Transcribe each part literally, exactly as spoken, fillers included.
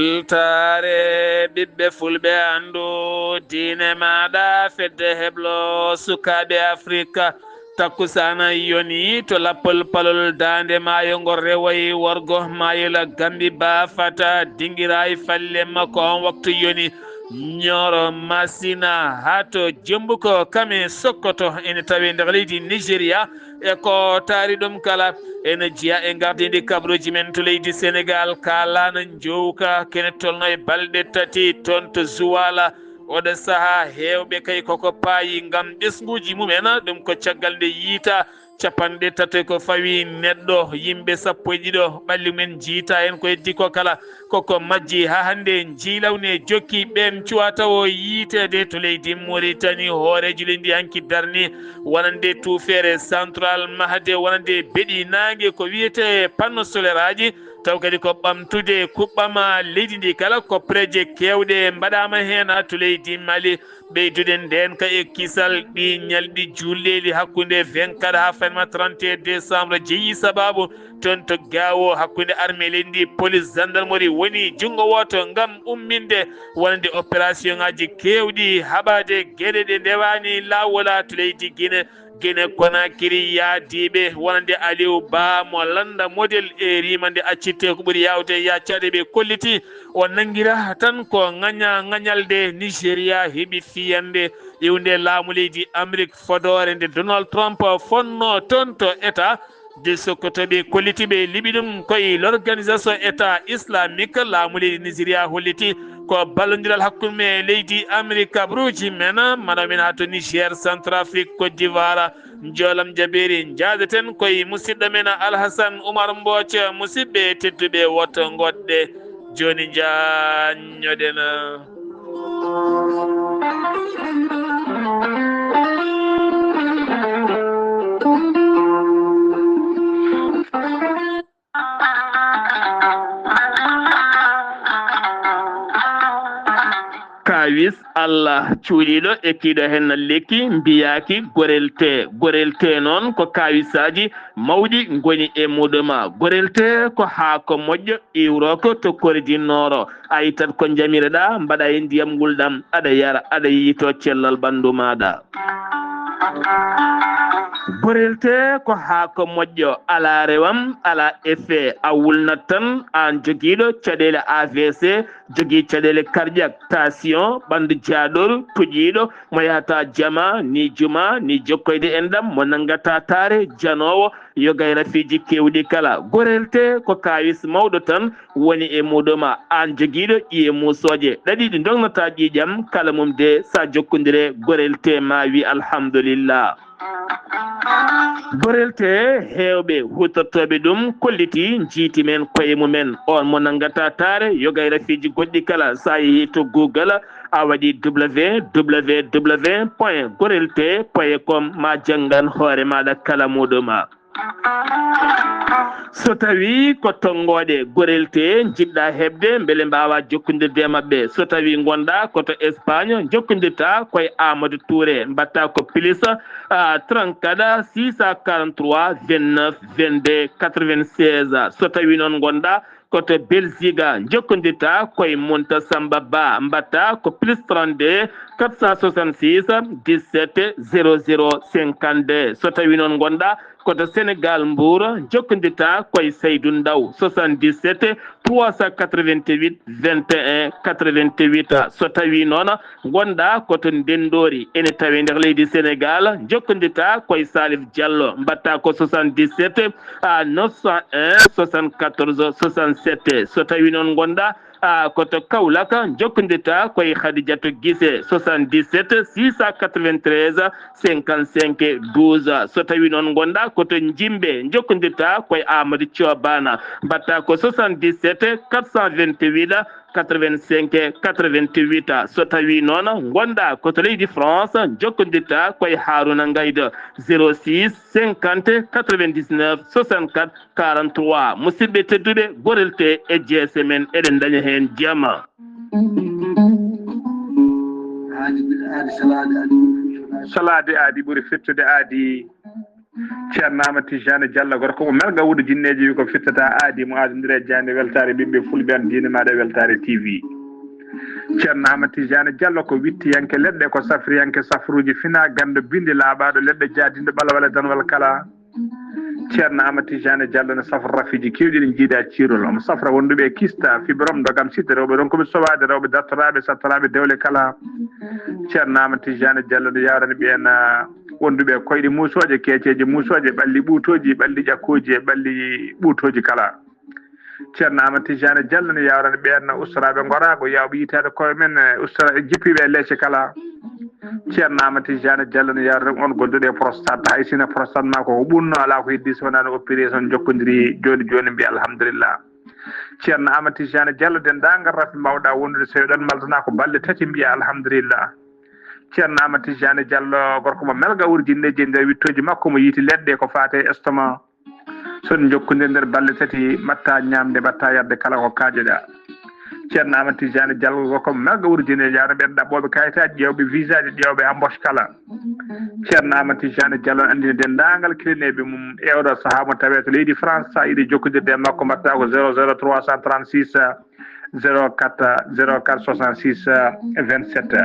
Weltaare ɓiɓɓe fulɓe anndu diine maaɗa fedde heblo sukaaɓe Afrika. Takkusaana yoni to lappol palol daande maayo ngol rewoy worgo maayo la Gambi baafata dingiraa e falle makko on waktu yoni Ñooro Masina haa to Jembuko kame Sokoto ene tawe nder leydi Nigeria. E ko taari ɗum kala ene jeya e ngardiindi kabaruuji men to leydi Senegal, kaalaana njowka kene tolno e balɗe tati toon to Zuwala. Oɗo sahaa heewɓe kay koko paayi ngam ɓesnguuji mumen, ɗum ko caggal nde yiita capanɗe tati ko fawi neɗɗo, yimɓe sappo e ɗiɗo ɓalli mumen njiita heen ko heddi ko kala. Koko majji haa hannde njiilawne jokki ɓeen cuwa tawo yiiteede to leydi Mauritanie. Hooreejo leydi hanki darni wonande tuufeere Central Mahade wonande beɗi naange ko wiyetee panneau solaire aji, taw kadi ko ɓamtude kuɓɓama leydi ndi kala. Ko projet keewɗe mbaɗaama heen to leydi Mali. Ɓeydude ndeen ka e kisal ɗi ñalɗi juulɗeeli hakkunde vingt-quatre haa fanima trente et un décembre jeyi sababu toon to Gaawo hakkunde armée leydi ndi, police, gendarmerie woni junngo wooto ngam umminde wonande opération ngaji keewɗi haɓaade geɗe ɗe ndewaani laawola to leydi Guinée. Guinée Conakry yaadiiɓe wonande Aliou Ba mo lannda model e rimande accitte ko ɓuri yaawde yaccaade ɓe kolliti o nanngira tan ko ŋaña ŋañalde. Nigeria heɓi fiyande iwnde laamu leydi Amérique fodoore nde Donald Trump fonno toon to État de Sokoto. Ɓe kolliti ɓe liɓi ɗum koye l'organisation État islamique. Laamu leydi Nigeria holliti ko ballondiral hakkunde leydi Amérique kabaruuji men manaw men haa to Niger, Centrafrique, Côte d'Ivoire. Njoolam jabeeri njaadeten koye musidɗo men Alhasan Oumar Mbooc. Musidɓe tedduɓe, woto ngoɗɗe jooni njaanñoɗen. Kaawis Allah cuuɗiiɗo e kiiɗo heen lekki mbiyaaki gorelte. Gorelte noon ko kaawisaaji mawɗi ngoni e muɗuma. Gorelte ko haako moƴƴo iwroko to Kore di Nooro. A ittat ko njamireɗaa, mbaɗa e ndiyam ngulɗam, aɗa yara, aɗa yiyto cellal ɓanndu maaɗa. Gorelte ko haako moƴƴo, alaa rewam, alaa effet, a wulnat tan, aan jogiiɗo caɗeele A V C, jogii caɗeele cardiaque, tension, ɓanndu jaaɗoru, tuƴiiɗo, mo yahata jama, ni juma, ni jokkoyde enɗam, mo nanngata taare, janoowo, yoga e rafiiji keewɗi kala. Gorelte ko kaawis mawɗo tan woni e muɗuma, aan jogiiɗo ƴiye muusooje ɗaɗi ɗi ndognataa ƴiiƴam kala mum de, sa jokkondire gorelte ma wi alhamdulillah. Gorelte heewɓe huutortooɓe ɗum kolliti njiiti men koye mumen. On mo nanngata taare yoga e rafiiji goɗɗi kala, sa yehi to Google, a waɗi www point gorelte point com, ma janngan hoore maaɗa kala muɗuma. So tawii ko tonngooɗe gorelte njiɗɗa heɓde mbele mbaawa jokkondirde e maɓɓe, so tawii ngonɗa ko to Espagne, jokkondirta koye Amadou Touré, mbaɗta ko plus, ah, trente-quatre, six cent quarante-trois, vingt-neuf, vingt-deux, quatre-vingt-seize. So tawii noon ngonɗa ko to Belgique, jokkondirta koye Munta Samba Ba, mbaɗta ko plus trente-deux, quatre cent soixante-six, dix-sept, zéro zéro, cinquante-deux. So tawii noon ngonɗa ko to Sénégal, Mbour, jokkondirta koye Saydou Ndaw, soixante-dix-sept, trois cent quatre-vingt-huit, vingt et un, quatre-vingt-huit. So tawii noon ngonɗa ko to Ndenndori, ene tawe nder leydi Sénégal, jokkondirta koye Salif Diallo, mbaɗta ko soixante-dix-sept, ah, neuf cent un, soixante-quatorze, soixante-sept. So tawii noon ngonɗa, ah, ko to Kaolack, jokkondirta koye Khadidiatou Guissé, soixante-dix-sept, six cent quatre-vingt-treize, cinquante-cinq, douze. So tawii noon ngonɗa ko to Njimbe, jokkondirta koye Amadou Thio Bana, mbaɗta ko soixante-dix-sept, quatre cent vingt-huit, quatre-vingt-cinq, quatre-vingt-huit. So tawii noon ngonɗa ko to leydi France, jokkondirta koye Harouna Ngaydo, zéro six, cinquante, quatre-vingt-dix-neuf, soixante-quatre, quarante-trois. Musidɓe tedduɓe, gorelte e jeese men, eɗen ndaña heen jama. Salaade aadi ɓuri fettude aadi. Ceerno Amadou Tijani Diallo, gorko mo melga wuudu jinneeji, wi ko firtata aadi mo aadondiri e jaaynde weltaare ɓiɓɓe fulɓe, an diine maaɗa e weltaare T V. Ceerno Amadou Tijani Diallo ko wittiyanke leɗɗe, ko safriyanke safruuji fina, ganndo bindi laaɓaaɗo leɗɗe, jaadinɗo ɓalawale danwal kala. Ceerno Amadou Tijani Diallo ne safra rafiiji keewɗi ɗi jiidaa ciirol. Omo safra wonduɓe e kista, fibrom, ndogam, sitte, rewɓe ronkuɓe sowaade, rewɓe dartoraaɓe, sattoraaɓe dewle kala. Ceerno Amadou Tijani Diallo ne yawrani ɓeen, ah, wonduɓe e koyɗe muusooje, keeceeje muusooje, ɓalli ɓuutooji, ɓalli ƴakkooji e ɓalli ɓuutooji kala. Ceerno Amadou Tijani Diallo ne yawrani ɓeen ustoraaɓe ngoraago, yawɓe yitaade koye men, eh, ustora-, jippiiɓe e leece kala. Ceerno Amadou Tijani Diallo ne yawrani on gonduɗo e prostate, hay sina prostate ma ko, ko ɓunno, alaa ko heddi so wonaa no opération jokkodiri jooni jooni, mbiya alhamdulillah. Ceerno Amadou Tijani Diallo, denndaangal rafi mbawɗa wondude, so eɗon maltana ko balɗe tati, mbiya alhamdulillah. Ceerno Amadou Tijani Diallo, gorko mo melga wuudu jinneeji, e nder wittooji makko mo yiiti leɗɗe ko faate e estomac. So en njokkondirii nder balɗe tati, mbaɗta ñaamde, mbaɗta yarde kala ko kaajoɗa. Ceerno Amadou Tijani Diallo, gorko mo melga wuudu jinneeji, yawrani ɓeen ɗaɓɓooɓe kayitaaji, ƴeewɓe visaaji, ƴeewɓe embauche kala. Ceerno Amadou Tijani Diallo ne anndina denndaangal kilineeɓe mum e oɗo sahaa mo tawee to leydi France, so a yiɗi jokkondirde e makko, mbaɗta ko zéro zéro trois cent trente-six, zéro quatre, zéro quatre soixante-six, vingt-sept.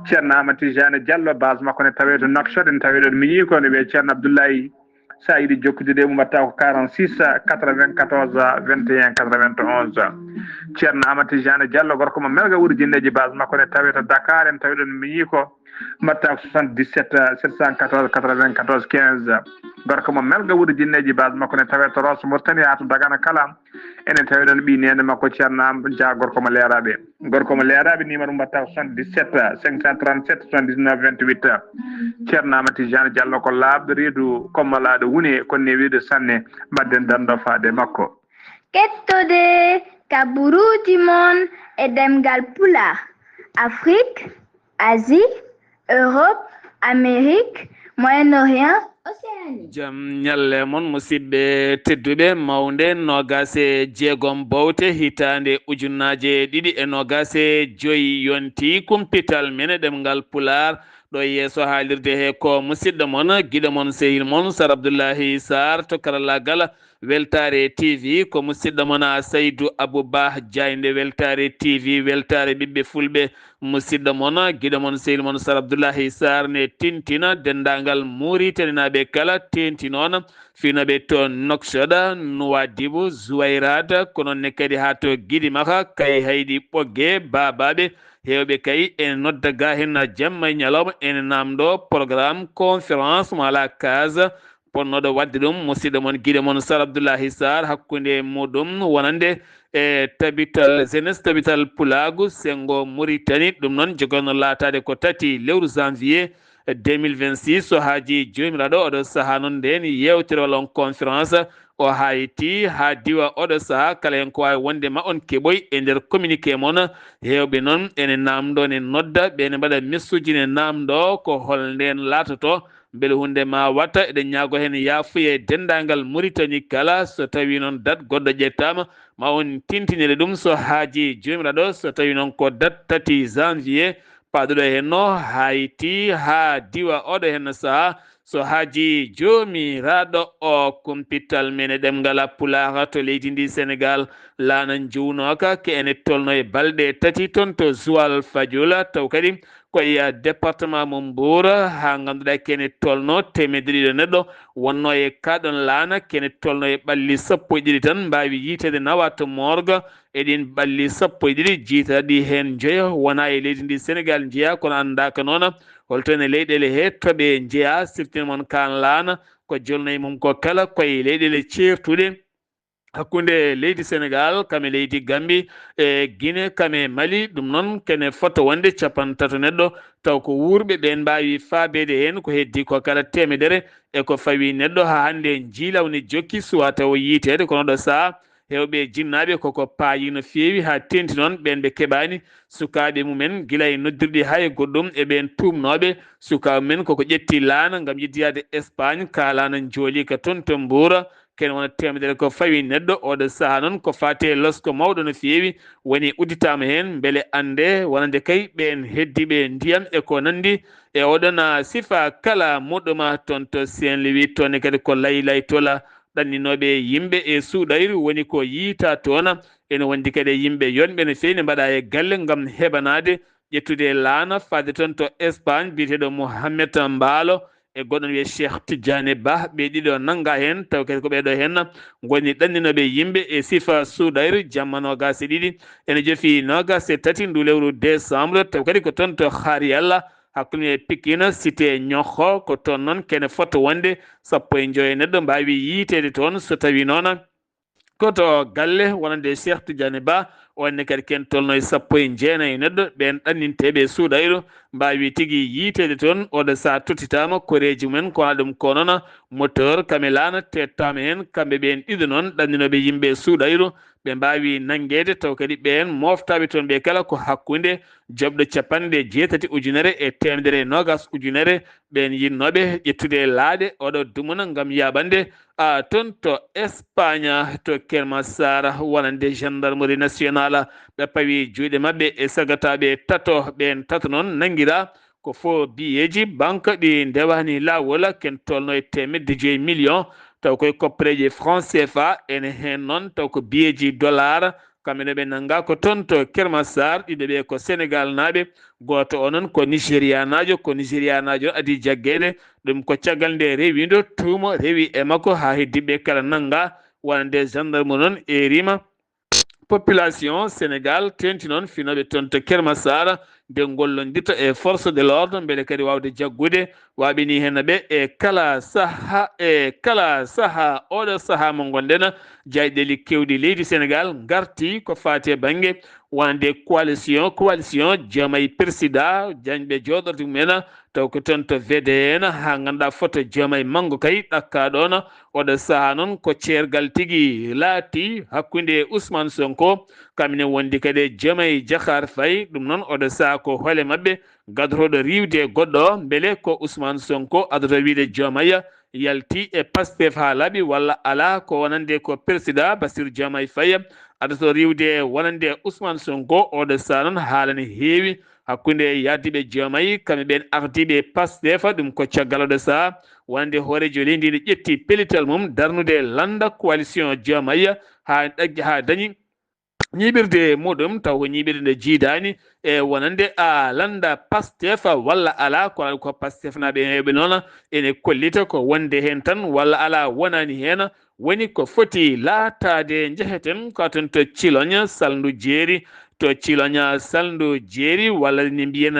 Ceerno Amadou Tijani Diallo, base makko ne tawee to Nouakchott, ene tawee ɗoon miñi ko, ne wiyee Ceerno Abdoulaye. So a yiɗi jokkondirde e mum, mbaɗta ko quarante-six, quatre-vingt-quatorze, vingt et un, quatre-vingt-onze. Ceerno Amadou Tijani Diallo, gorko mo melga wuudu jinneeji, base makko ne tawee to Dakar, ene tawee ɗoon miñi ko, mbaɗta ko soixante-dix-sept, sept cent quatorze, quatre-vingt-quatorze, quinze. Gorko mo melga wuudu jinneeji, base makko ne tawee to Rosso Mauritanie haa to Dagana kala. Enen tawi ɗoon ɓii neene makko Ceerno Am Dia, gorko mo Leeraaɓe. Gorko mo Leeraaɓe, numéro mum mbaɗta ko soixante-dix-sept, cinq cent trente-sept, soixante-dix-neuf, vingt-huit. Ceerno Amadou Tijani Diallo ko laaɓɗo reedu, kommalaaɗo wune, kono ne wiyde sanne, mbaɗden danndo faade makko. Kettode kaburuuji mon e ɗemngal Pulaar, Afrik, Asie, Europe, Amérique, Moyen-Orient, Océanie. Jam ñalle mon, musidɓe tedduɓe, mawnde noogaas e jeegom bowte hitaande ujunnaaje ɗiɗi e noogaas e joy yonti. Kumpital men e ɗemngal Pulaar ɗo yeeso haalirde he ko musidɗo mon, giɗo mon, sehil mon, Sar Abdullahi Sarr to karallaagal Weltaare T V, ko musidɗo mon, a, Saydu Abu Bah, jaaynde Weltaare T V, weltaare ɓiɓɓe fulɓe. Musidɗo mon, giɗo mon, sehil mon, Sar Abdullahi Sarr ne tintina denndaangal Muritaninaaɓe kala, teenti noon finooɓe to Nouakchott, Nouadhibou, Zouairate, ko noon ne kadi haa to Gidimaxa, Kayhayɗi, Ɓoggee, Baabaaɓe, heewɓe kay ene nodda ga heen jamma e ñalawma, ene naamndoo programme conférence mo alaa kaas, potnooɗo waɗde ɗum, musidɗo mon, giɗo mon, Sar Abdullahi Sarr, hakkunde muɗum wonande e tabital jeunesse, tabital pulaagu, senngo Muritani. Ɗum noon, jogono laataade ko tati lewru janvier deux mille vingt-six, so haajii Joomiraaɗo. Oɗo sahaa noon, ndeen yeewtere walla on conférence o hayti haa diwa oɗo sahaa. Kala heen ko waawi wonde ma on keɓoy e nder communiqué mon. Heewɓe noon ene naamndoo, ne nodda, ɓe ne mbaɗa message, ne naamndoo ko hol ndeen laatoto. Mbele huunde ma wata, eɗen ñaago heen yaafuya e denndaangal Muritani kala. So tawii noon dat goɗɗo ƴettaama, ma on tintinire ɗum so haajii Joomiraaɗo. So tawii noon ko dat tati janvier, paaduɗo heen no hayti haa diwa oɗo heen sahaa. So haajii Joomiraaɗo, o kumpital men e ɗemngal Pulaar to leydi ndi Senegaal, laana njuwnooka ke ene tolno e balɗe tati toon to Joal Fadiouth, taw kadi ko e département mo Mbour, haa ngannduɗaa kene tolno teemedde ɗiɗo neɗɗo wonno e kaa ɗoon laana, kene tolno e ɓalli sappo e ɗiɗi tan mbaawi yiiteede, nawa to morgue. E ɗiin ɓalli sappo e ɗiɗi, jiitaaɗi heen njoyo wona e leydi ndi Senegaal njeyaa, kono anndaaka noon holto ene leyɗeele he toɓe njeyaa. Siftin mon kaan laana ko jolno e mum ko kala ko e leyɗeele ceertuɗe hakkunde leydi Senegaal, kam e leydi Gambi, e Gine, kam e Mali. Ɗum noon kene fota wonde capanɗe tato neɗɗo, taw ko wuurɓe, ɓeen mbaawi faabeede heen ko heddii ko kala teemedere. E ko fawi neɗɗo haa hannde njiilaw ne jokki, suwaa taw yiiteede, kono ɗo sahaa heewɓe jinnaaɓe koko paayi no feewi, haa teenti noon ɓeen ɓe keɓaani sukaaɓe mumen, gila e noddirɗi haa e goɗɗum, e ɓeen tuumnooɓe sukaaɓe mumen koko ƴetti laana ngam yeddiyaade Espagne. Kaa laana njooliika toon to Mbuur, ken wona temedere ko fawi neɗɗo. Oɗo saha noon ko fate losko mawɗo no feewi woni udditama heen, mbele annde wonande kay ɓeen heddiiɓe ndiyam e ko nanndi e oɗon sifa kala muɗuma toon to Saint-Louis. Toon ne kadi ko laylay tola ɗanninooɓe yimɓe e suuɗayru woni ko yiita toona. Ene wondi kadi yimɓe yonɓe no feewi ne mbaɗa e galle ngam heɓanaade ƴettude laana faade toon to Espagne, biyeteeɗo Mohamed Mbaalo e goɗɗo no wiyee Cheikh Tidiane Ba. Ɓe ɗiɗo nannga heen, taw kadi ko ɓeeɗo heen ngoni ɗanninooɓe yimɓe e sifa suuɗayru. Jamma noogaas e ɗiɗi ene jofi noogaas e tati ndu lewru décembre, taw kadi ko toon to Xaar Yalla, hakkunde Pikine, cité Ñoxo. Ko toon noon kene fotto wonde sappo e joyo neɗɗo mbaawi yiiteede toon, so tawii noon ko to galle wonande Cheikh Tidiane Ba, o ne kadi ken tolno e sappo e jeenayi neɗɗo. Ɓeen ɗanninteeɓe suuɗayru mbaawi tigi yiiteede toon. Oɗo saha tottitaama koreeji mumen, ko wona ɗum ko noon moteur, kamɓe laana tettaama heen. Kamɓe ɓeen ɗiɗo noon ɗanninooɓe yimɓe suuɗayru, ɓe mbaawi nanngeede, taw kadi ɓeen mooftaaɓe toon ɓe kala ko hakkunde joɓɗo capanɗe jeetati ujunere e teemedere e noogaas ujunere. Ɓeen yinnooɓe ƴettude laaɗe oɗo dumuna ngam yaaɓande a toon to Espagne, to Kermassar, wonande gendarmerie nationale. Ɓe pawi juuɗe maɓɓe e sagataaɓe tato. Ɓeen tato noon nanngiraa ko fo biyeeji banque ɗi ndewaani laawol, ken tolno e teemedde joyi million, taw koye koppareeje franc C F A. Ene heen noon taw ko biyeeji dollar. Kamɓe ne ɓe nannga ko toon to Kermassar. Ɗiɗo ɓe ko Senegal naaɓe, gooto o noon ko Nigerianaajo, ko Nigerianaajo adii jaggeede. Ɗum ko caggal nde rewindo tuuma rewi e makko haa heddiiɓe kala nannga. Wonande gendarme noon e rima population Senegal teenti noon finooɓe toon to Kermassar nde gollondirta e force de l'ordre mbele kadi waawde jaggude waaɓini heen ɓe e kala saha, e kala saha. Oɗo saha mo ngonɗen, jayɗeli kewɗi leydi Senegal ngarti ko faati e bannge wonande coalition, coalition Diomaye Président, jañɓe jooɗorde mumen taw ko toon to V D N, haa ngannduɗaa foto Diomaye manngo kay ɗakka ɗoon. Oɗo saha noon ko ceergal tigi laati hakkunde Ousmane Sonko, kamɓe ne wondi kadi e Diomaye Diakhar Faye. Ɗum noon oɗo saha ko hole maɓɓe gadorooɗo riiwde e goɗɗo o, mbele ko Ousmane Sonko adoto wiide Diomaye yalti e Pastef haa laaɓi walla alaa, ko wonande ko président Bassirou Diomaye Faye adoto riiwde wonande Ousmane Sonko. Oɗo saha noon haala ne heewi hakkunde yahdiiɓe Diomaye, kamɓe ɓeen ardiiɓe Pastef. Ɗum ko caggal oɗo saha wonande hooreejo leydi ndi ƴetti pellital mum darnude lannda coalition Diomaye haa ɗaggi, haa dañi ñiiɓirde muɗum, taw ko ñiiɓirde nde jiidaani e wonande a lannda Pastef walla alaa. Ko, ko Pastef naaɓe heewɓe noon ene kollita ko wonde heen tan walla alaa, wonaani heen. Woni ko foti laataade, njeheten ko toon to Ciloña salndu jeeri, to Ciloña salndu jeeri, walla ni mbiyen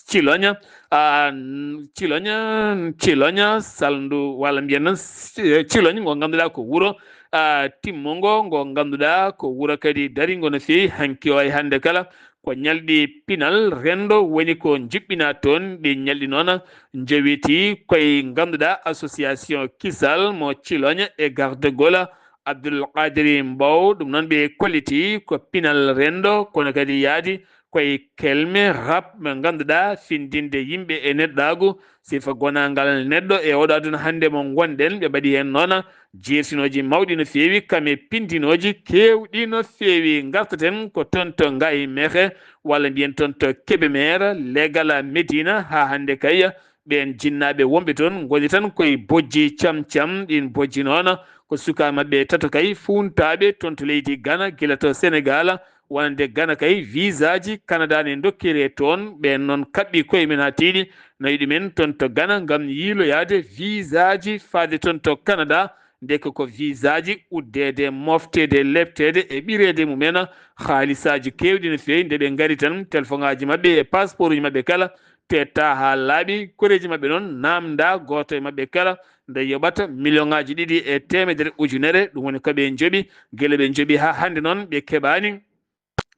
Ciloña, a, n-, Ciloña, Ciloña salndu, walla mbiyen noon, eh, Ciloñ, ngo ngannduɗaa ko wuro, a, timmungo, ngo ngannduɗaa ko wuro kadi daringo no feewi hanki o e hannde kala. Ko ñalɗi pinal renndo woni ko njuɓɓinaa toon. Ɗi ñalɗi noon njowiti koye ngannduɗaa association Kisal mo Ciloña e gardagol Abdoul Kadiri Mbow. Ɗum noon ɓe kolliti ko pinal renndo, kono kadi yaadi koye kelme rap mo ngannduɗaa findinde yimɓe e neɗɗaagu, sifa gonaangal neɗɗo e oɗo aduna hannde mo ngonɗen. Ɓe mbaɗi heen noon jeertinooji mawɗi no feewi, kam e pindinooji keewɗi no feewi. Ngartaten ko toon to Ngaye Mexe, walla mbiyen toon to Kébémer, leegal Medina. Haa hannde kay, ɓeen jinnaaɓe wonɓe toon ngoni tan koye bojji cam cam. Ɗiin bojji noon ko sukaaɓe maɓɓe tato kay fuuntaaɓe toon to leydi Gana, gila to Senegal, wonande Gana kay, visaaji Canada ne ndokkiree toon. Ɓeen noon kaɓɓi koye men haa tiiɗi, nawi ɗumen toon to Gana ngam yiiloyaade visaaji faade toon to Canada. Ndeke ko visaaji uddeede, mofteede, lepteede e ɓireede mumen, haalisaaji keewɗi no feewi. Nde ɓe ngari tan, telefoŋaaji maɓɓe e pasporuji maɓɓe kala tetta haa laaɓi, koreeji maɓɓe noon naamnda, gooto e maɓɓe kala nde yoɓata miliyoŋaaji ɗiɗi e teemedere ujunere. Ɗum woni ko ɓe njoɓi. Gila ɓe njoɓi haa hannde noon, ɓe keɓaani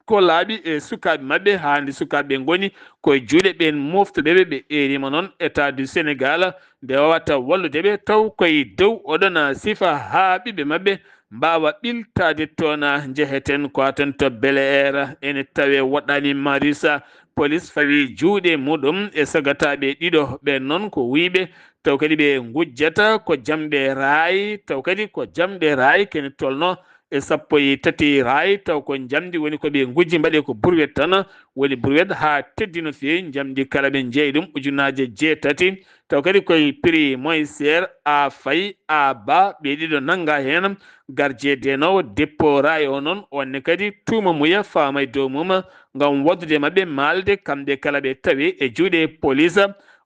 ko laaɓi e sukaaɓe maɓɓe. Haa hannde sukaaɓe ɓe ngoni koye juuɗe ɓeen moftuɓe ɓe. Ɓe eerima noon État du Sénégal nde wawata wallude ɓe, taw koye dow oɗon sifa haa ɓiɓɓe maɓɓe mbaawa ɓiltaade toon. Njeheten ko haa toon to Bel Air, ene tawee woɗɗaani Marius. Polis fawi juuɗe muɗum e sagataaɓe ɗiɗo. Ɓeen noon ko wuyɓe taw kadi ɓe ngujjata ko jamɗe raay, taw kadi ko jamɗe raay kene tolno e sappo e tati raay, taw ko njamndi woni ko ɓe ngujji, mbaɗe ko burwet tan, woni burwet haa teddi no feewi, njamndi kala ɓe njeyi ɗum ujunaaje jeetati, taw kadi koye prix moins cher, a fay, a ba, ɓe ɗiɗo nannga heen, gardien denowo dépôt raay o noon, on ne kadi tuuma muya faama e dow mum, ngam waɗdude maɓɓe maalde, kamɓe kala ɓe tawi e juuɗe police.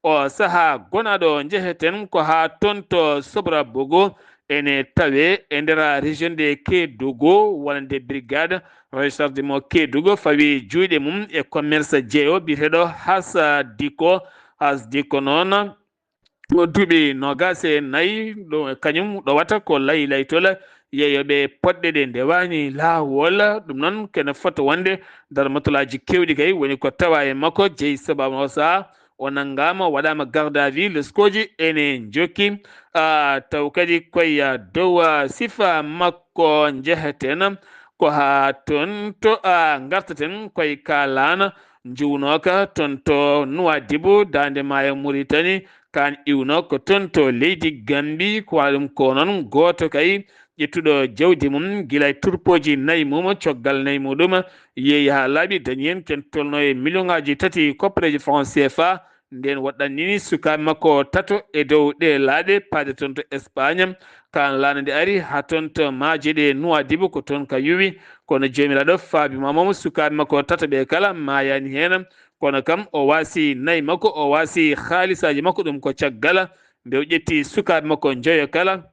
O sahaa gonaaɗo njeheten ko haa toon to Sobra Bogo, ene tawe e nder région de Kédougou, wonande brigade rechargement Kédougou, fawi juuɗe mum e commerce jeeyo biyeteeɗo Hasa Diko. Has Diko noon, o duuɓi noogaas e nayi, ɗo, kañum ɗowata ko lay laytola yeeyooɓe poɗɗe ɗe ndewaani laawol. Ɗum noon kene fota wonde darmatolaaji keewɗi kay woni ko tawa e makko, jeyi sababu o sahaa o nanngaama, waɗaama garde à vue, leskooji ene njokki. Ah, taw kadi koye, ah, dow, ah, sifa makko njeheten, ko haa toon to, ah, ngartaten koye Kalana, njuwnooka toon to Nuwaadibu, daande maayo Muritani, kaan iwno ko toon to leydi Gambi, ko waɗa ɗum ko noon gooto kay ƴettuɗo jawdi mum gila e turpooji nayi mum, coggal nayi muɗum, yeeyi haa laaɓi, dañi heen ken tolno e million ŋaaji tati koppareeji franc C F A. Ndeen waɗɗannini sukaaɓe makko tato e dow ɗe laaɗe, paade toon to Espagne. Kaan laana nde ari haa toon to maaje ɗe Nuwaadibu, ko toon ka yuwi. Kono Joomiraaɗo faabi ma moom sukaaɓe makko tato ɓe kala maayaani heen. Kono kam o waasi nayi makko, o waasi haalisaaji makko, ɗum ko caggal nde o ƴetti sukaaɓe makko njoyo kala.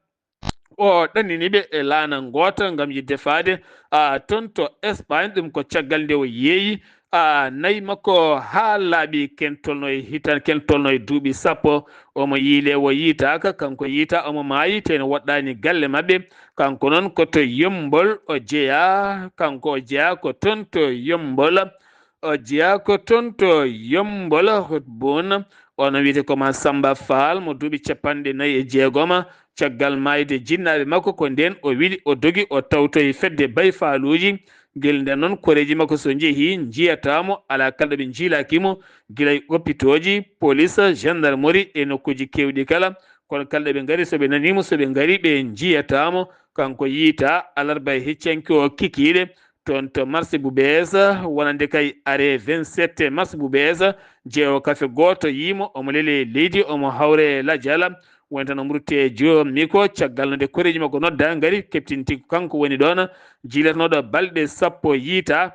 O ɗannini ɓe e laana ngoota ngam yiɗde faade, a, toon to Espagne, ɗum ko caggal nde o yeeyi, a, nayi makko haa laaɓi ken tolno e hitan-, ken tolno e duuɓi sappo. Omo yiile o yiitaaka, kanko yiita omo maayi, te ne woɗɗaani galle maɓɓe. Kanko noon ko to Yommbol o jeyaa, kanko o jeyaa ko toon to Yommbol. O jeyaa ko toon to Yommbol Hotbun. Ono wiyetee ko Massamba Fall mo duuɓi capanɗe nayi e jeegom. Caggal maayde jinnaaɓe makko ko ndeen o wili, o dogi, o tawtoyi fedde Bay Faaluuji. Gila ndeen noon koreeji makko so njehii njiyataa mo, alaa kala ɗo ɓe njiilaaki mo, gila e opitooji, polis, gendarmerie e nokkuuji keewɗi kala. Kono kala ɗo ɓe ngari, so ɓe nanii mo, so ɓe ngari, ɓe njiyataa mo. Kanko yiita alarba e heccanke o kikiiɗe. Toon to marché bu bees, wonande kay arrêt vingt-sept mars bu bees, jeewo kafe gooto yiimo, omo lele leydi, omo hawre lajal, woni tan o murte joom miko, caggal no nde koreeji makko nodda, ngari, keɓtinti ko kanko woni ɗoon, jiilatanooɗo balɗe sappo yiita,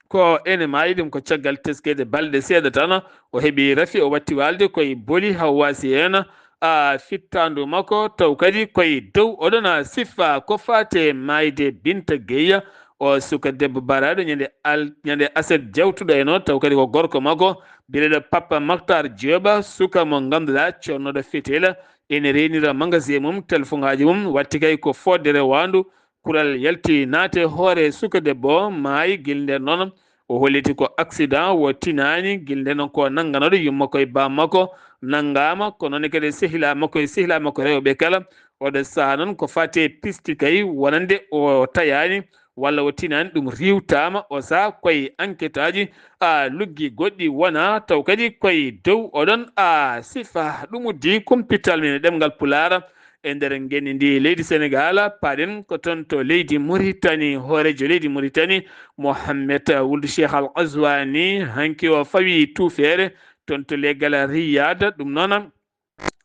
ko ene maayi ɗum ko caggal teskeede balɗe seeɗa tan, o heɓi rafi, o watti waalde koye boli, haw waasi heen, a, fittaandu makko, taw kadi koye dow oɗon, a, sifa ko faate maayde Binta Gueye, o suka debbo baraaɗo ñande al-, ñande aset jawtuɗo e noon, taw kadi ko gorko makko, biyeteeɗo Papa Mactar Diop, suka mo ngannduɗaa, connooɗo fetela, ene reenira magasin mum, telefoŋaaji mum, watti kay ko fooddere waandu, kural yalti naate hoore suka debbo o, maayi gila nden noon, o holliti ko accident, o tinaani, gila nden noon ko nannganooɗo yumma koye baa makko, nanngaama, ko noon kadi e sehilaa makko, e sehilaa makko rewɓe kala. Oɗo sahaa noon ko faati e pisti kay, wonande o tayaani, walla o tinaani, ɗum riiwtaama, o sahaa koye enquêteaaji, a, luggi goɗɗi wona, taw kadi koye dow oɗon, a, sifa. Ɗum uddi kumpital men e ɗemngal Pulaar e nder ngenndi ndi leydi Senegaal. Paaɗen ko toon to leydi Muritani, hooreejo leydi Muritani, Mohammed Wuld Cheikh Al Ghazouani, hanki o fawi tuufeere toon to leggal Riyad. Ɗum noon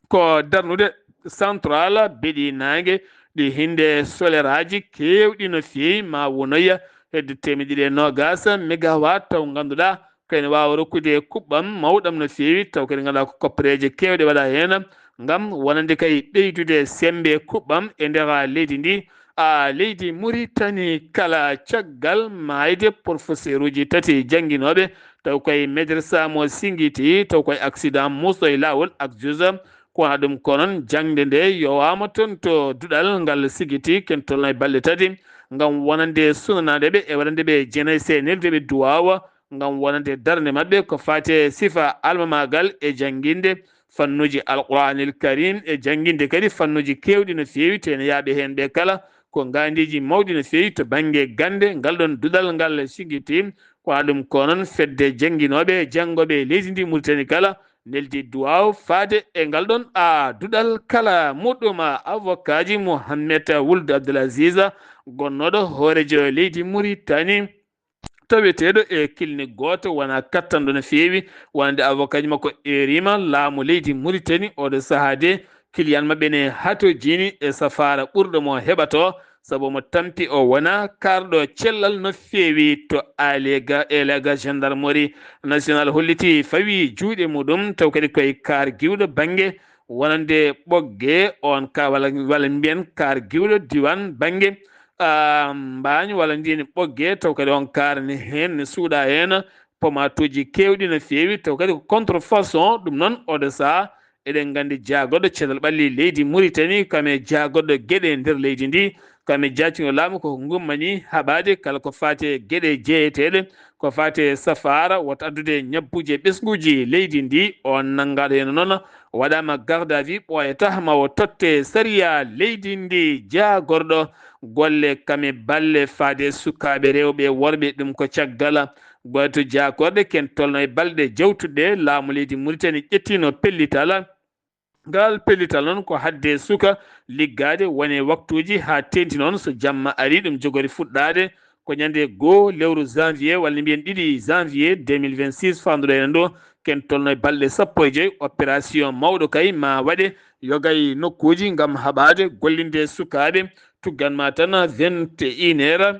ko darnude central beɗi naange ɗi hinde soleraaji keewɗi no feewi, ma wonoya hedde teemedde ɗiɗi e noogaas megawatt, taw ngannduɗaa ko ene waawa rokkude kuɓɓam mawɗam no feewi, taw kadi ngannduɗaa ko koppereeje keewɗe waɗa heen ngam wonande kay ɓeydude semmbe kuɓɓam e nder leydi ndi. A, leydi Muritani kala caggal maayde professeeruuji tati jannginooɓe, taw koye madrasa mo Singiti, taw koye accident muuso e laawol ak juge, ko wona ɗum ko noon jaŋde nde yowaama toon to duɗal ngal Singiti, ken tolno e balɗe tati, ngam wonande sunanaade ɓe e waɗande ɓe jenayse, neldude ɓe duwaawa, ngam wonande darnde maɓɓe ko faati e sifa almamaagal e jannginde fannuuji Alquraanil Kariim e jannginde kadi fannuuji keewɗi no feewi, te ne yaaɓe heen ɓe kala ko ngaandiiji mawɗi no feewi to bannge gannde. Ngal ɗoon duɗal ngal Singiti, ko wona ɗum ko noon fedde jannginooɓe e janngooɓe e leydi ndi Muritani kala, neldi duwaaw faade e ngal ɗon a duɗal kala muɗum. Avocat ji Mohamed Wuld Abdelaziz, gonnooɗo hooreejo leydi Muritani, taweteeɗo e clinique gooto, wona kattanɗo no feewi, wonande avocat ji makko eeriima laamu leydi Muritani. Oɗo sahaa de, client maɓɓe ne hatojini e safaara ɓurɗo mo heɓato, sabu mo tampi o wona kaarɗo cellal no feewi to Alega, Elega gendarmerie nationale holliti fawi juuɗe muɗum, taw kadi koye kaar giwɗo bannge wonande Ɓoggee on ka, walla, walla mbiyen kaar giwɗo diwan bannge, ah, Mbaañ, walla ndiyen Ɓoggee, taw kadi on kaar ne heen ne suuɗa heen pomatuuji keewɗi no feewi, taw kadi ko contrefaçon. Ɗum noon, oɗo sahaa, eɗen nganndi jaagorɗo cellal ɓalli leydi Muritani, kam e jaagorɗo geɗe nder leydi ndi, kam e jaacingol laamu ko ngummani haɓaade kala ko faati e geɗe jeeyeteeɗe ko faati e safaara, wota addude ñabbuuji e ɓesnguuji leydi ndi. On nanngaaɗo heen noon waɗaama garde à vue, ɓooyata ma o totte sariya leydi ndi. Jaagorɗo golle kam e balle faade sukaaɓe rewɓe e worɓe, ɗum ko caggal goyto jaakorɗe ken tolno e balɗe jawtuɗe laamu leydi Muritani ƴettino pellital. Ngal pellital noon ko hadde suka liggaade wone waktuuji haa teenti noon so jamma ari, ɗum jogori fuɗɗaade ko ñande goo lewru janvier, walla mbiyen ɗiɗi janvier deux mille vingt-six, faanduɗo enen ɗo, ken tolno e balɗe sappo e joy. Opération mawɗo kay ma waɗe, yoga e nokkuuji ngam haɓaade gollinde sukaaɓe, tuggan ma tan vingt et une heures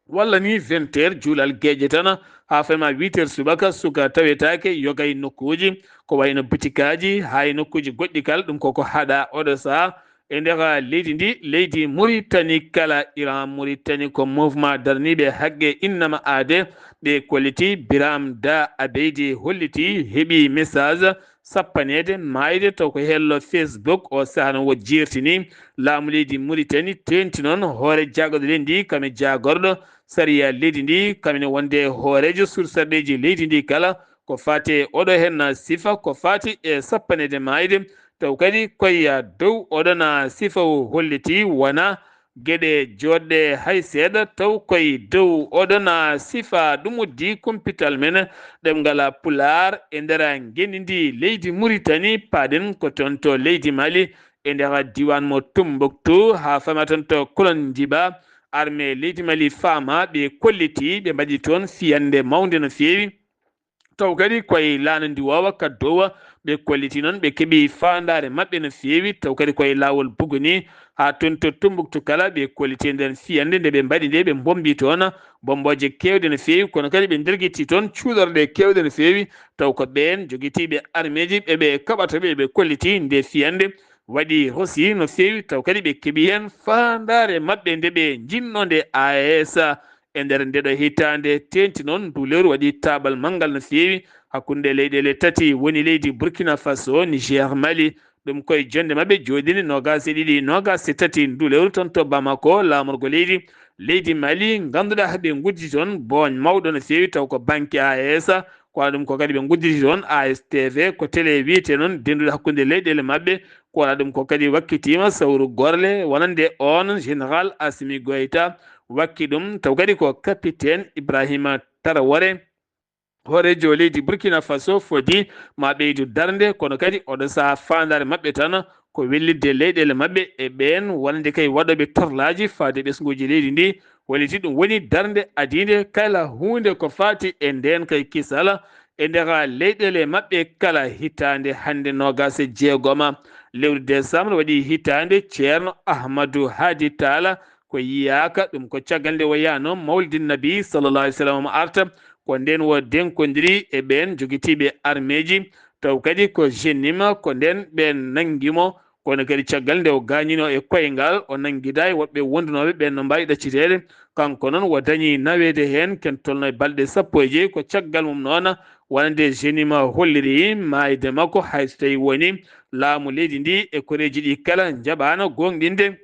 walla ni vingt heures, juulal geeƴe tan, haa fayma huit heures subaka, suka tawetaake, yoga e nokkuuji, ko wayno butikaaji, haa e nokkuuji goɗɗi kala, ɗum koko haɗa oɗo sahaa. E nder leydi ndi, leydi Muritani kala, Iran Muritani ko mouvement darniiɓe haqqe innama aade, ɓe kolliti. Biram Da Abeydi holliti, heɓi message sappaneede maayde taw ko hello Facebook. O sahaa noon o jeertini laamu leydi Muritani, teenti noon hoore jaagorɗo leydi ndi kam e jaagorɗo sariya leydi ndi, kam ene wonde hooreejo sursarɗeeji leydi ndi kala, ko faati e oɗo heen sifa, ko faati e sappaneede maayde, taw kadi koye dow oɗon sifa o holliti wona geɗe jooɗɗe hay seeɗa, taw koye dow oɗon sifa. Ɗum uddi kumpital men ɗemngal Pulaar e nder ngenndi ndi leydi Muritani, paaɗen ko toon to leydi Mali, e nder diiwaan mo Tumbuktu, haa fama toon to Kolondiba. Armée leydi Mali faama, ɓe kolliti, ɓe mbaɗi toon fiyannde mawnde no feewi. Taw kadi koye laana ndiwoowa Kaddowa, ɓe kolliti noon, ɓe keɓi faandaare maɓɓe no feewi. Taw kadi koye laawol Buguni, haa toon to Tumbuktu kala, ɓe kolliti e nden fiyannde nde ɓe mbaɗi nde, ɓe mbombi toon bombooje keewɗe no feewi, kono kadi ɓe ndergiti toon cuuɗorɗe keewɗe no feewi. Taw ko ɓeen jogitiiɓe armeeji ɓe ɓe kaɓata ɓe, ɓe kolliti nde fiyannde waɗi rosi no feewi. Taw kadi ɓe keɓi heen faandaare maɓɓe nde ɓe njinnoo nde A E S. E nder ndeɗo hitaande teenti noon, ndu lewru waɗi taaɓal manngal no feewi hakkunde leyɗeele tati woni leydi Burkina Faso, Niger, Mali. Ɗum koye jonnde maɓɓe jooɗinde noogaas e ɗiɗi, noogaas e tati ndu lewru toon to Bamako, laamorgo leydi, leydi Mali, ngannduɗaa ɓe ngudditi toon booñ mawɗo no feewi, taw ko banque A E S, ko waɗa ɗum ko kadi ɓe ngudditi toon A S T V, ko télé wiyetee noon dennduɗo hakkunde leyɗeele maɓɓe, ko waɗa ɗum ko kadi wakkitiima sawru gorle wonande oon Général Assimi Goïta, wakki ɗum taw kadi ko capitaine Ibrahima Traoré. Hooreejo leydi Burkina Faso fodi ma ɓeydu darnde, kono kadi oɗo sahaa faandaare maɓɓe tan ko wellitde leyɗeele maɓɓe e ɓeen wonande kay waɗooɓe torlaaji faade ɓesnguuji leydi ndi. Holliti ɗum woni darnde adiinde kala huunde ko faati e ndeen kay kisal e nder leyɗeele maɓɓe kala. Hitaande hannde noogaas e jeegoma lewru décembre waɗi hitaande Ceerno Ahmadou Hadi Talla ko yiyaaka. Ɗum ko caggal nde o yahnoo Mawlidin Nabi sallallahu alaihi wasallam omo arta. Ko ndeen o denkondiri e ɓeen jogitiiɓe armeeji, taw kadi ko Genima, ko ndeen ɓeen nanngi mo. Kono kadi caggal nde o gaañinoo e koyngal, o nanngidaa e woɗɓe wondunooɓe ɓeen no mbaawi ɗacciteede. Kanko noon o dañi naweede heen, ken tolno e balɗe sappo e joy. Ko caggal mum noon wonande Genima holliri maayde makko, hay so tawii woni laamu leydi ndi e koreeji ɗi kala njaɓaano gooŋɗinde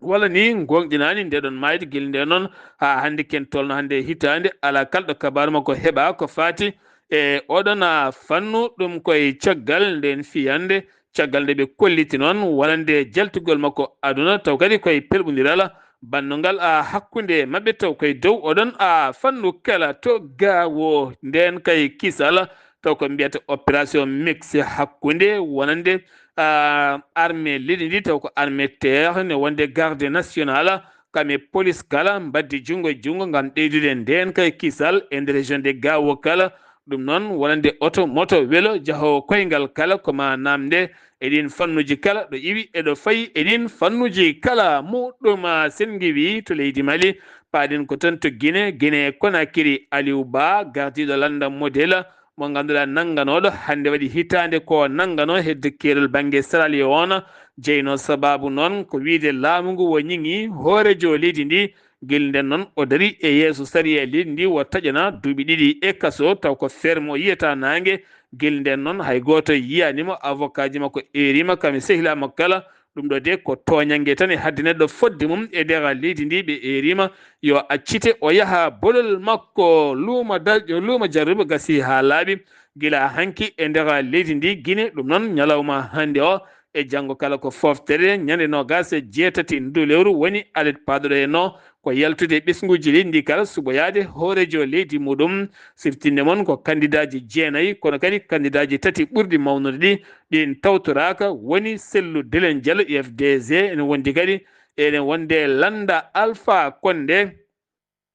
walla ni gooŋɗinaani nde ɗoon maayde. Gila nde noon haa hannde ken tolno hannde hitaande, alaa kala ɗo kabaaru makko heɓaa ko faati e oɗon fannu. Ɗum koye caggal ndeen fiyannde, caggal nde ɓe kolliti noon wonande jaltugol makko aduna, taw kadi koye pelɓondiral bannungal a hakkunde maɓɓe, taw koye dow oɗon a fannu kala to Gaawo. Ndeen kay kisal taw ko mbiyata opération mixte hakkunde wonande, ah, armée leydi ndi, taw ko armée terre, ne wonde garde nationale, kam e police kala, mbaddi junngo e junngo ngam ɓeydude ndeenka e kisal e nder région de Gao kala. Ɗum noon wonande oto, moto, welo, jahoowo koyngal kala, ko ma naamnde e ɗiin fannuuji kala, ɗo iwi e ɗo fayi e ɗiin fannuuji kala. Muɗum, ah, sen ngiwi to leydi Mali, paaɗen ko toon to Guinée, Guinée Conakry, Aliou Ba, gardiiɗo lannda modèle, mo ngannduɗaa nannganooɗo hannde waɗi hitaande ko nannganoo hedde keerol bannge Sierra Leone. Jeynoo sabaabu noon ko wiyde laamu ngu wo ñiŋi hooreejo leydi ndi. Gila nden noon o darii e yeeso sariya leydi ndi, wo taƴana duuɓi ɗiɗi e kaso, taw ko ferme o yiyata naange. Gila nden noon hay gooto yiyaani mo, avocat ji makko eeriima, kam e sehilaa makko kala. Ɗum ɗo de ko tooñannge tan e haɗde neɗɗo fodde mum e nder leydi ndi, ɓe eeriima yo accite o yaha bolol makko. Luuma da-, luuma jarruɓe gasi haa laaɓi gila hanki e nder leydi ndi Guinée. Ɗum noon ñalawma hannde o e janngo kala ko fooftere ñande noogaas e jeetati ndu lewru woni alet paaɗuɗo e no ko yaltude ɓesnguuji leydi ndi kala suɓoyaade hooreejo leydi muɗum. Siftinde mon ko kandidaaji jeenayi, kono kadi kandidaaji tati ɓurɗi mawnude ɗi, ɗin tawtoraaka, woni Sellu Delen Diallo, U F D G, ene wondi kadi, eɗen wonde lannda Alpha Condé,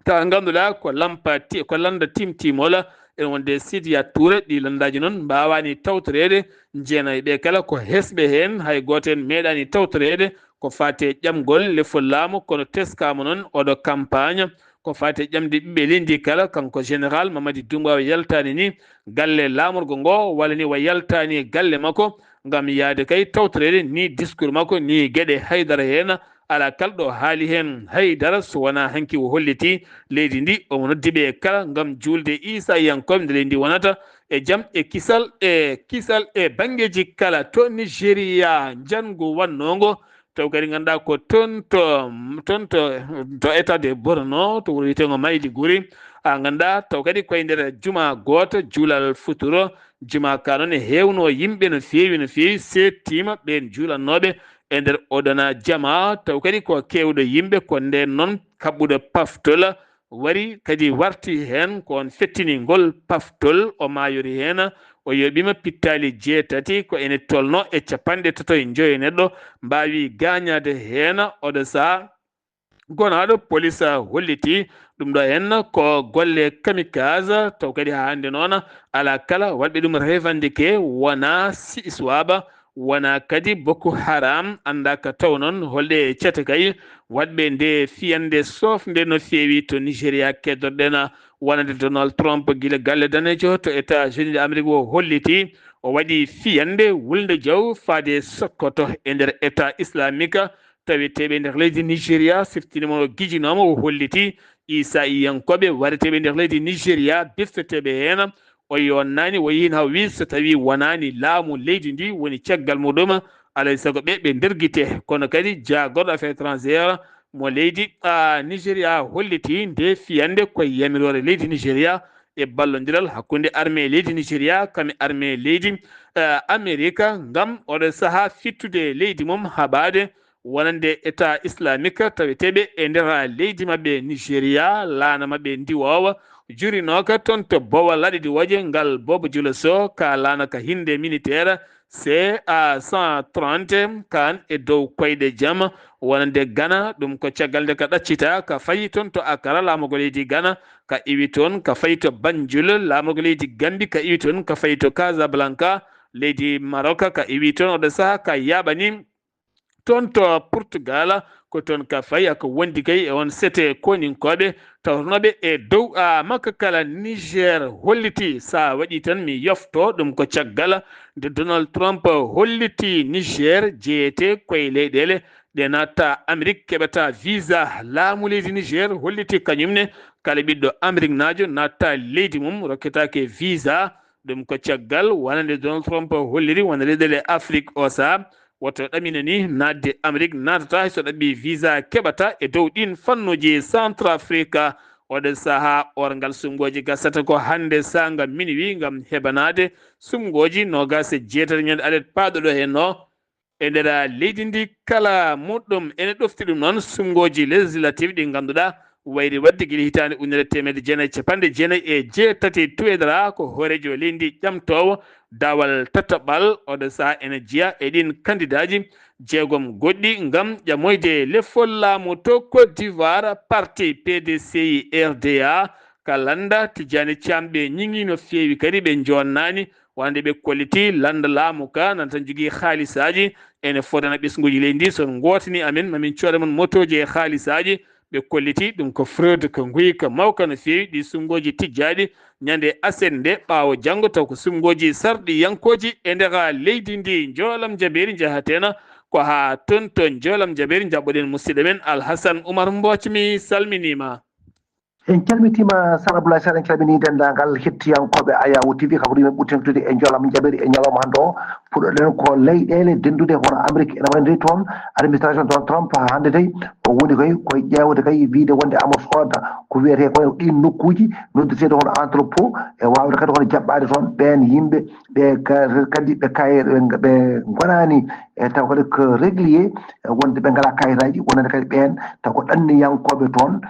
tawa ngannduɗaa ko lampa ti-, ko lannda timtimola, ene wonde Sidiya Touré. Ɗi lanndaaji noon mbaawaani tawtoreede, jeenayi ɓe kala ko hesɓe heen, hay gooto heen meeɗaani tawtoreede ko faati e ƴamgol lefol laamu, kono teskaama noon oɗo campagne ko faati e ƴamde ɓiɓɓe leydi kala. Kanko Général Mamadi Doumbouya o yaltaani ni galle laamorgo ngo, walla ni o yaltaani galle makko ngam yahde kay tawtoreede ni discours makko, ni geɗe haydara heen, alaa kala ɗo haali heen haydara, so wonaa hanki o holliti leydi ndi, omo noddi ɓe kala ngam juulde Iisayankooɓe nde leydi ndi wonata e jam e kisal e kisal e banngeeji kala. To Nigeria, njanngu wannoo ngo, taw kadi ngannduɗaa ko toon to, toon to, to état de Borno, to wuro wiyeteengo Maiduguri, a ngannduɗaa, taw kadi koye nder juma gooto, juulal futuro, juma ka noon e heewnoo yimɓe no feewi, no feewi, seettiima ɓeen juulannooɓe e nder oɗona jama, taw kadi ko keewɗo yimɓe, ko ndeen noon kaɓɓuɗo paftol wari kadi warti heen, ko on fettini ngol paftol, o maayori heen, o yoɓiima pittaali jeetati, ko ene tolno e capanɗe tato e njoyo neɗɗo mbaawi gaañaade heen. Oɗo sahaa gonaaɗo polis holliti ɗum ɗo heen ko golle kamikaze, taw kadi haa hannde noon alaa kala waɗɓe ɗum revendiqué, wonaa si-, Iswaba, wonaa kadi Boko Haram, anndaa ka taw noon holɗe cate kay waɗɓe nde fiyannde sofnde no feewi to Nigeria. Keddorɗen wonande Donald Trump gila galle daneejo to États-Unis de Amérique o holliti o waɗi fiyannde wulnde jaw faade Sokoto e nder État islamique taweteeɓe nder leydi Nigeria. Siftini mo o gijinooma o holliti Iisayankooɓe wareteeɓe nder leydi Nigeria bifteteeɓe heen. O yonnaani, o yehin haa o wi so tawii wonaani laamu leydi ndi woni caggal muɗum, alay sago ɓe, ɓe ndergite. Kono kadi jaagorɗo affaires étrangères mo leydi, a, Nigeria holliti nde fiyannde ko e yamiroore leydi Nigeria e ballondiral hakkunde armée leydi Nigeria kam e armée leydi, a, Amerika ngam oɗo sahaa fittude leydi mum haɓaade wonande État islamique taweteeɓe e nder leydi maɓɓe Nigeria, laana maɓɓe ndiwoowa, jurinooka toon to Bowa Laɗe Diwoje, ngal Bobo Dioulasso, ka laana ka hinnde militaire C A cent trente, kaan e dow koyɗe jam, wonande Ghana, ɗum ko caggal nde ka ɗaccita, ka fayi toon to Accra, laamorgo leydi Ghana, ka iwi toon, ka fayi to Banjul, laamorgo leydi Gambie, ka iwi toon, ka fayi to Casablanca, leydi Maroc, ka iwi toon, oɗo sahaa ka yaaɓani toon to Portugal, ko toon ka fayi, ko wondi kay e on sete koninkooɓe tawtonooɓe e dow, a, makka kala. Niger holliti, so a waɗi tan mi yofto, ɗum ko caggal nde Donald Trump holliti Niger jeyete koye leyɗeele ɗe natta Amérique keɓata visa. Laamu leydi Niger holliti kañum ne kala ɓiɗɗo Amérique naajo natta leydi mum rokketaake visa. Ɗum ko caggal wonande Donald Trump holliri wona leyɗeele Afrique o saha woto ɗamina ni naatde Amérique naatata hay so ɗaɓɓi visa keɓata e dow ɗin fannuji Centrafrique. Oɗo saha orngal sumgooji gasata ko hannde saanga minuit ngam heɓanaade sumgooji noogaas e jeetati ñande alet paaɗo ɗo heen o. E nder leydi ndi kala muɗɗum ene ɗofti ɗum noon sumgooji législative ɗi ngannduɗaa wayri waɗde gila hitaande ujunere teemedde jeenayi e capanɗe jeenayi e jeetati. Tuwedra ko hooreejo leydi ndi ƴamtoowo daawal tataɓal. Oɗo sahaa ene jeyaa e ɗiin kandidaaji jeegom goɗɗi ngam ƴamoyde lefol laamu to Côte d'Ivoire. Parti P D C I R D A ka lannda Tijjaani Caam ɓe ñiŋii no feewi kadi ɓe joonnaani. Wonande ɓe kolliti lannda laamu ka nana tan jogii haalisaaji, ene fodana ɓesnguuji leydi ndi. So on ngootanii amen, mamin cooda mon motooji e haalisaaji. Ɓe kolliti ɗum ko fraude, ko nguyka mawka no feewi. Ɗi suɓngooji tijjaaɗi ñande aset nde ɓaawo janngo, taw ko suɓngooji sarɗiyankooji e nder leydi ndi. Njoolam jabeeri njahateena ko haa toon to Njoolam jabeeri. Njaɓɓoɗen musidɗo men Alhasan Umar Mbooc, mi salminiima. En calmitiima Sar Abdoulaye Sar, en calminii denndaangal hettiyankooɓe Ayawu T V. Kabaruuji men ɓurti noddude e Njoolam jabeeri e ñalawma hannde o. Puɗɗoɗen ko leyɗeele dennduɗe hono Amérique ene wayi nde toon, administration Donald Trump haa hannde tawi o woni koy koye ƴeewde kay wiyde wonde amos oda ko wiyetee koye ɗiin nokkuuji noddeteeɗi hono entrepôt, e waawde kadi hono jaɓɓaade toon ɓeen yimɓe ɓe ka- kadi ɓe kay ɓe ngonaani e taw kadi ko régulier, e wonde ɓe ngalaa kayitaaji, wonande kadi ɓeen taw ko ɗanniyankooɓe toon,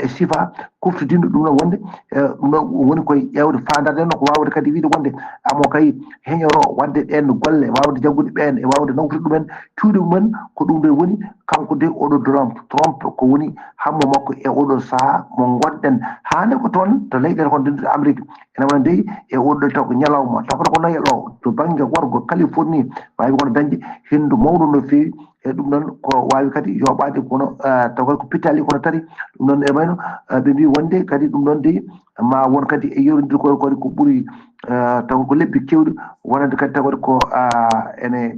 e sifa kuftodinɗo. Ɗum noon wonde, e ɗum ɗo woni koye ƴeewde faandaare nde, no ko waawde kadi wiyde wonde amo kay heñoro waɗde ɗeen golle, waawde jaggude ɓeen e waawde nawtude ɗumen cuuɗi mumen. Ko ɗum ɗo woni kanko de oɗo Donald Trump ko woni hammo makko e oɗo sahaa mo ngonɗen. Haa nde ko toon to leyɗeele kon dennduɗe Amérique ene wona dey e oɗo taw ko ñalawma taw kono ko noyel o to bannge worgo Californie waawi kono dañde henndu mawɗo no feewi. E ɗum noon ko waawi kadi yooɓaade kono, ah, taw kadi ko pittaali kono tari. Ɗum noon e wayno, ah, ɓe mbii wonde kadi ɗum noon dey ma won kadi e yewtindirgol kadi ko ɓuri, ah, taw ko lebbi keewɗi wonande kadi taw kadi ko, ah, ene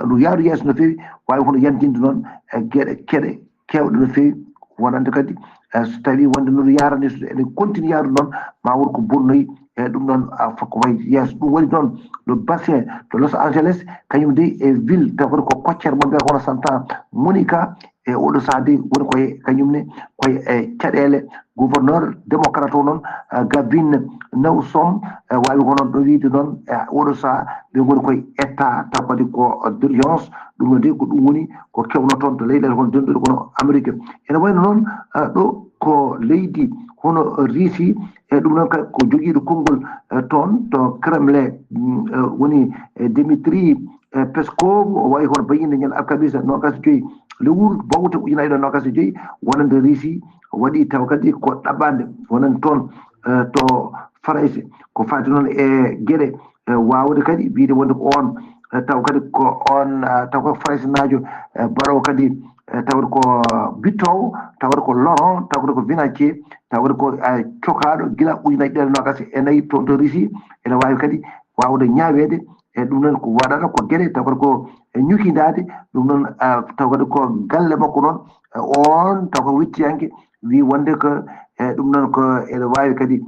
ndu yahdu yeeso no feewi. Waawi kono yantinde noon e geɗe keɗe keewɗe no feewi wonande kadi, eh, so tawii wonde no yarani so ene continue yahdu noon ma won ko bonnoyi. E ɗum noon, ah, fof ko wayi yeeso. Ɗum woni noon le bassin de Los Angeles, kañum dey e ville taw kadi ko koccere mo mbiyata hono Santa Monica. E oɗo sahaa dey woni koye kañum ne koye e caɗeele. Gouverneur démocrate o noon, ah, Gavin Newsom, eh, waawi ko noon ɗo wiyde noon e oɗo sahaa ɓe ngoni koye état taw kadi ko d'urgence. Ɗum noon dey ko ɗum woni ko kewno toon to leyɗeele kono dennduɗe kono Amérique. Ene wayno noon, ah, ɗo ko leydi hono Russie, e ɗum noon kadi ko jogiiɗo konngol, eh, toon to Kremlin, mm, eh, woni, eh, Dmitri, eh, Peskov, o wayi hono bayyinde ñande alkamisa noogas e joyi lewru bawte ujunaaji ɗiɗi noogas e joyi wonande Russie waɗi taw kadi ko ɗaɓɓaande wonande toon, eh, to Farayse ko faati noon e geɗe, eh, waawde kadi wiyde wonde ko oon, eh, taw kadi ko oon, eh, taw ko Faraysenaajo, eh, baɗoowo kadi, eh, tawde ko bittoowo, tawde ko Laurent, tawde ko Vinatier, tawde ko, eh, cokaaɗo gila ujunaaji ɗiɗi noogas e nayi toon to Russie. Ene waawi kadi waawde ñaaweede e ɗum noon ko waɗata ko geɗe taw kadi ko e ñukindaade. Ɗum noon, ah, taw kadi ko galle makko noon, eh, oon taw ko wittiyanke wii wonde ko, eh, ɗum noon ko ene waawi kadi,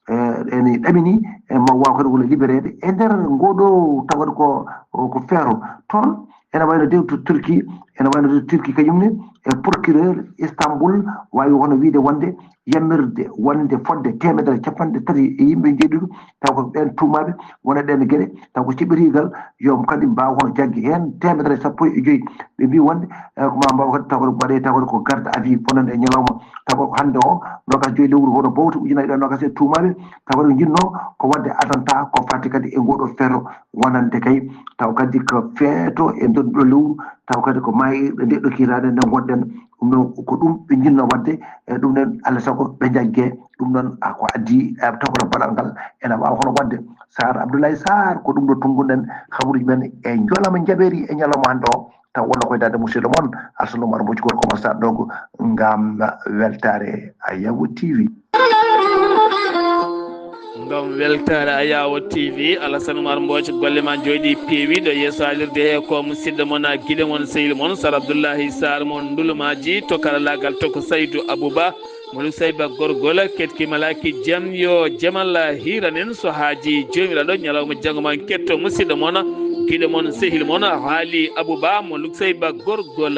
eh, ene ɗamini, eh, ma waaw kadi wona libereede e nder ngoɗo taw kadi ko, ko feero toon. Ene wayno de to Turquie, ene wayno de Turquie kañum ne e procureur Istanbul waawi hono wiyde wonde yamirde wonde fodde teemedere capanɗe tati e yimɓe njeeɗiɗo taw ko ɓeen tuumaaɓe wona ɗeen geɗe taw ko ciɓɓitiigal yo kadi mbaaw hono jaggi heen teemedere sappo e joyi. Ɓe mbii wonde, eh, ko ma mbaaw kadi taw kadi ko waɗee taw kadi ko garde à vue bonande e ñalawma taw ko hannde o noogas joyi lewru hono bawte ujunaaji ɗiɗi noogas e tuumaaɓe taw kadi ko njinnoo ko waɗde attentat ko fati kadi e ngoɗo feero wonande kay taw kadi ko feeto e nder ɗo lewru taw kadi ko maayirɗe nde ɗo kiiraade nde ngonɗen. Ɗum noon ko ɗum ɓe njinnoo waɗde. E ɗum noon Allah sago ɓe njagge. Ɗum noon, ah, ko addi, eh, tawkata baɗal ngal ene waawa hono waɗde. Sar Abdoulaye Sar ko ɗum ɗo tunnguɗen habaruuji men e njolama jaɓeeri e ñalawma hannde o taw wonno koye darde musidɗo mon Alsanu Umar Mboji gorko mo Sarɗogo ngam weltaare Ayawu T V. Ngam weltaare Ayawu T V, Alassane Oumar Mbooc, golle ma njooɗi peewi ɗo yeeso haalirde he ko musidɗo mon, giɗo mon, sehil mon, Sar Abdoullahi Sarr mon Ndulumaaji, to karalaagal to ko Saydou Abouba mo Lusayba Gorgol, ketki malaaki jam yo jamal hiiran en so haaji Joomiraaɗo ñalawma janngo ma en ketto musidɗo mon, giɗo mon, sehil mon, Haali Abouba mo Lusayba Gorgol.